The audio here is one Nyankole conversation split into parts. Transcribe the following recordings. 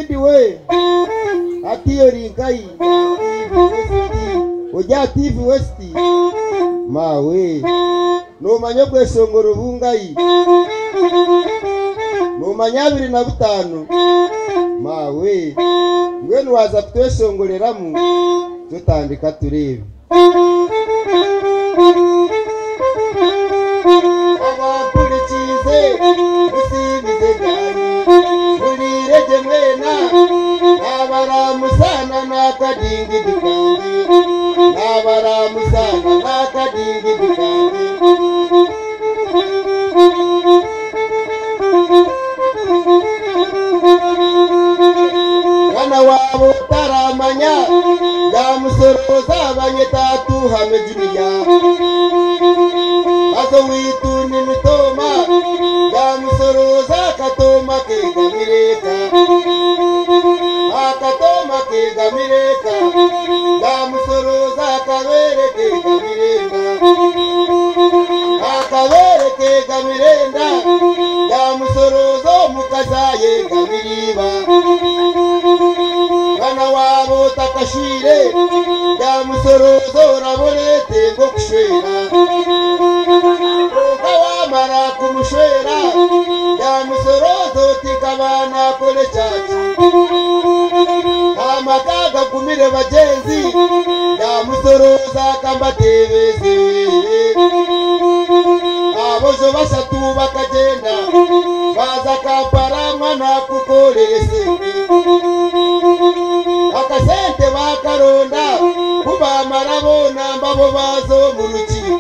Dingidi we, hatiiya ori nkahi? Ori aha TV West? Maawe, noomanya obweshongoro bungahi? Noomanya 25? Maawe, mbwenu waaza kutweshongoreramu, tutandika tureebe. Abampurikiize musiimize byanyu, muhurire gye mwena, naabaramusaana n'akadingidi kangye, naabaramusaana n'akadingidi kangye. Mwana waabo otaramanya, Byamushoroza banyeta Tuhame Junior. Haza owaitu ni Mitooma, Byamushoroza Katooma kegamire eka. Akatooma kegamire eka, Byamushoroza Akabeere kegamire enda. Akabeere kegamire enda, Byamushoroza omukazi ayegamire iba. Mwana waaba otakashwire, Byamushoroza oraba oreetenga okushwera. Kwonka waamara kumushwera, Byamushoroza oti nkaba naakora ekyaki. Amaka gagumire bagyenzi, Byamushoroza kambateebeze. Aboojo bashatu bakagyenda, baaza Kampala mwana kukorera esente. Akasente bakaronda, ku baamara boona mbabo baaza omu rukiiko.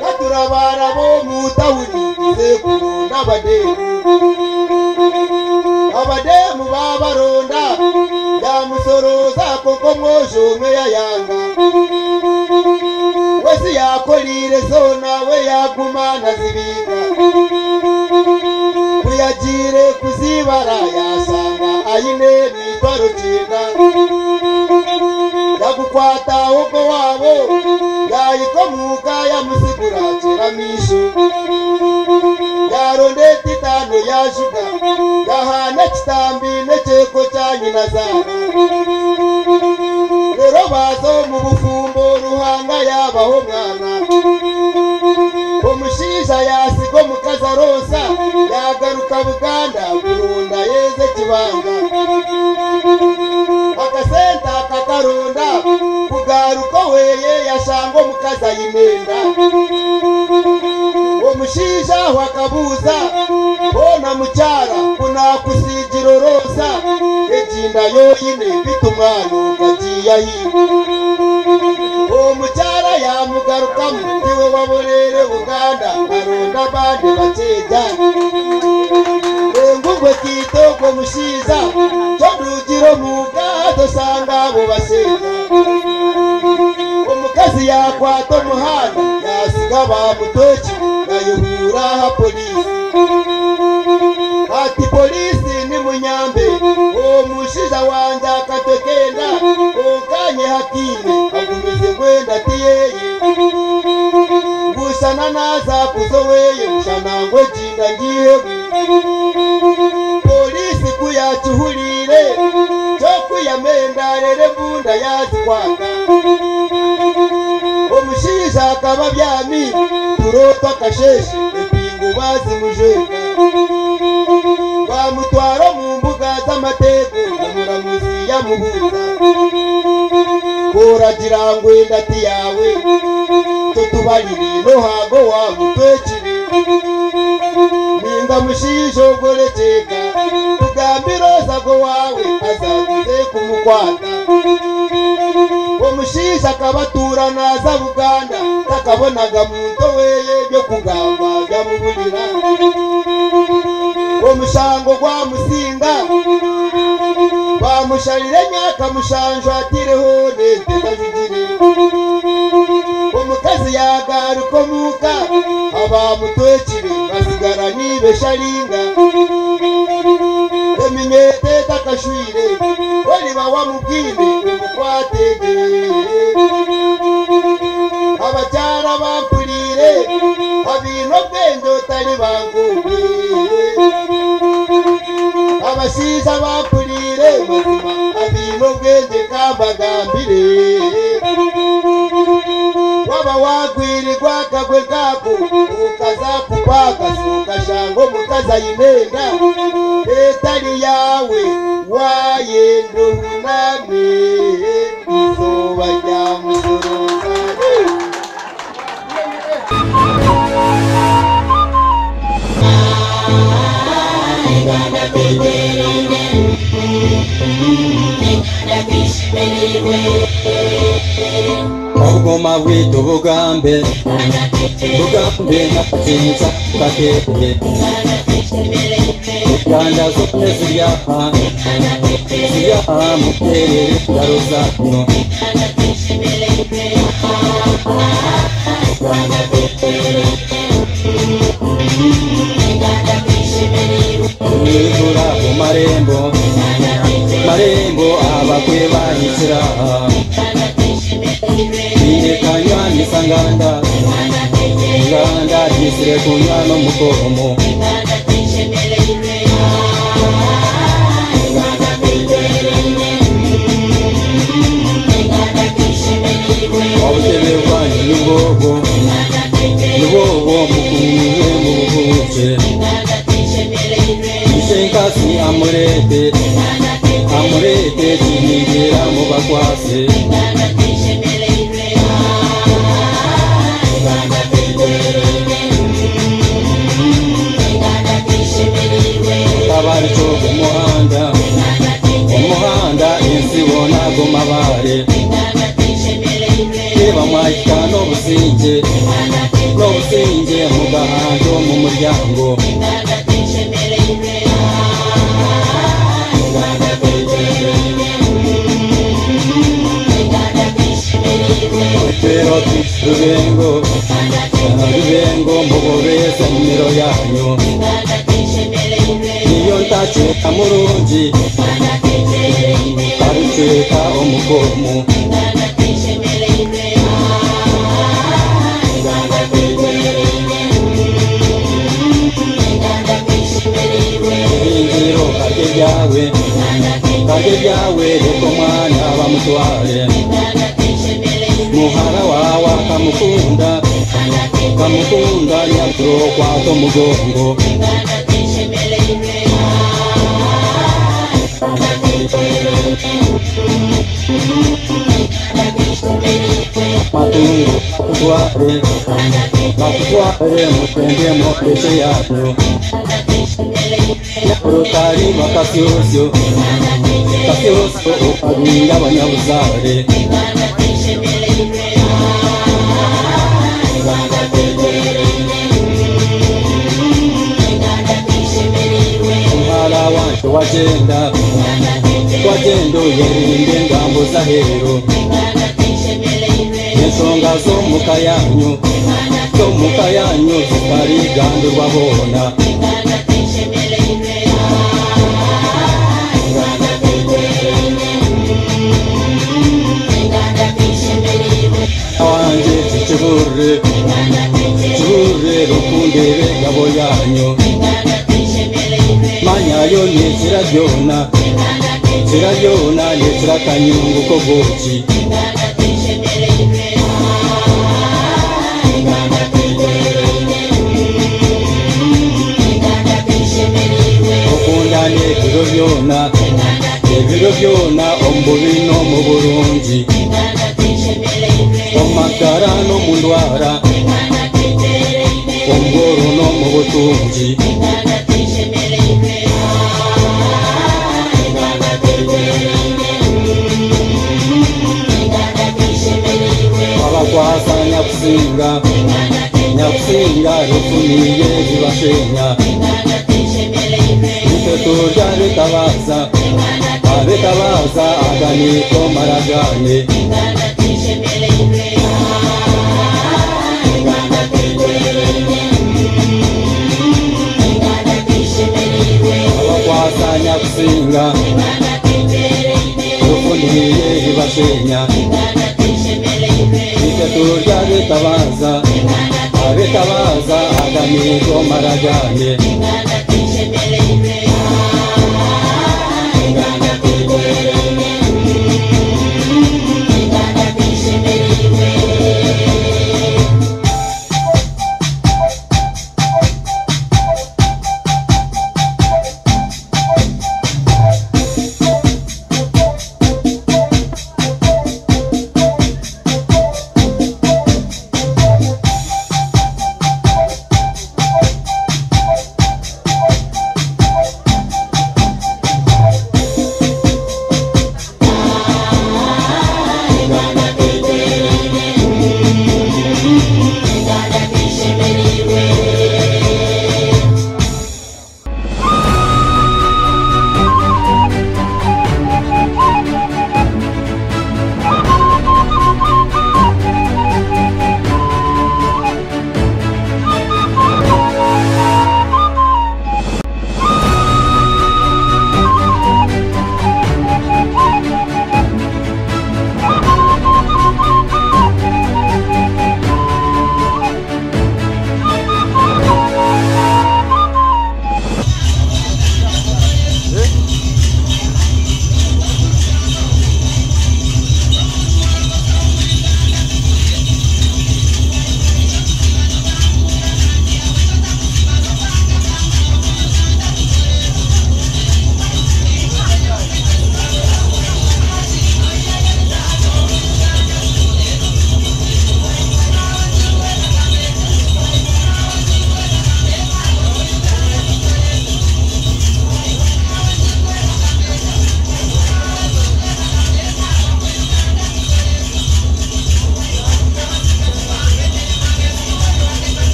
Ka turabaaraba omu tawuni tuze kuronda abadeemu. Abadeemu baabaronda, Byamushoroza kwonka omwojo omwe yayanga. We ezi yaakoriire zoona we yaaguma nazibiika. Ku yagiire kuzibara yaashanga aine emitwaro kyenda. Yagukwata ogwo waabo, yaahika omuka yamusigura akyera amaisho. Yaaronda ente itaano yaajuga, yaahaana ekitambi n'ekyeko kya nyinazaara. Reero baaza omu bufumbo Ruhanga yaabaha omwana. Omushaija yaasiga omukazi aronsa, yaagaruka Buganda kuronda yeeza ekibanja. Akasente akakaronda, kugaruka oweye yashanga omukazi aine enda. Omushaija aho akabuuza, Hoona mukyara ku naakusiigira oronsa, egi nda yoine beitu omwana okagiiha hi? Omukyara yaamugarukamu, Tiwe waboreire Buganda, naronda abandi bakyeja. Engu gwe kiita ogwo mushaija, kyo ndugire omu ka toshanga abo bashaija. Omukazi yaakwata omuhanda yaasiga baamutwekire yaayehuura aha poliisi. Ati poliisi nimunyambe, omushaija wangye akatweka enda kwonka nye hataine agumize ngu enda ti yeeye. Ngu shana naaza kuza oweye ngu shana ngu egi nda ngiihemu. Poliisi ku yaakihuriire ky'okwiyama enda reero embunda yaazikwata. Omushaija akaba abyami turo tw'akasheeshe empingu baazimujweka. Baamutwara omu mbuga z'amateeko omuramuzi yamubuuza, Ku oragira ngu enda ti yaawe, tutubarire n'oha ago waamutwekire? Ninga mushaija ogwo orekyeka, tugambire oze ago waawe haza tuze kumukwata. Omushaija akaba atuura naaza Buganda takabonaga muntu oweye eby'okugamba byamuburira. Omushango gwamusinga, baamusharira emyaka mushanju ataireho n'ente tajugire. Omukazi yaagaruka omuka, abaamutwekire basigara niiba esharinga. Eminyeeto etakashwire, oriba wamubwine omukwate gye. Abakyara bampuriire, abaine obwengye otari bankuube. Abashaija bampuriire mazima abaine obwengye kambagambire. Waba wagwirirwa akagwe nkako okaza kupakasa okashanga omukazi aine enda etari yaawe, wayenda ohuname izooba rya mushorongane. Obugoma bwitu bugambe bugambe nakakinza kakeye Uganda zone ziryaha ziryaha muterere engaro zanyu. Mwigura ku marembo marembo abakwe bahikira Nire kanywanisa nganda nganda ryisire kunywa n'omukomo. Obutebe bwanyu nibwobwo nibwobwo mukumwe mubuhuke. Ishenkasi amurete amurete kihingira mubakwase. Tabarico umuhanda umuhanda ensibo nago mabare. Niba mwahika n'obusinge n'obusinge mugahanjo mu muryango. Pero Rubengo Rubengo mubobese mu miro yanyu. Niyo ntaceka murungi taruceka omukomu. Ibingiro karye byawe karye byawe reka omwana bamutware. Muhara wawe akamukunda kamukunda nyaburo kwata omugongo. Matungo bakutware bakutware mutende mworeshe yanyu. Nyaburo bakasyosyo kasyosyo okabinga abanyabuzare. Muhara wanje wagenda wagenda oyerinde engambo z'aheeru. Ensonga z'omuka yanyu z'omuka yanyu zitarigandurwa boona. Wanje kikiburire kiburire rukundebe gabo yanyu. Manyayo nekira byona kira byona nekira kanyungu ko bwoki. Okundana ebiro byona ebiro byona omu bubi n'omu burungi. Omu magara n'omu ndwara omu bworo n'omu butungi. Abakwasa nyakusinga nyakusinga rufuniye zibashenya. Itwe turya bitabaza abitabaza aganiko maragane. Abakwasa nyakusinga rufuniye zibashenya. Itwe turya bitabaza abitabaza aganiko maragane.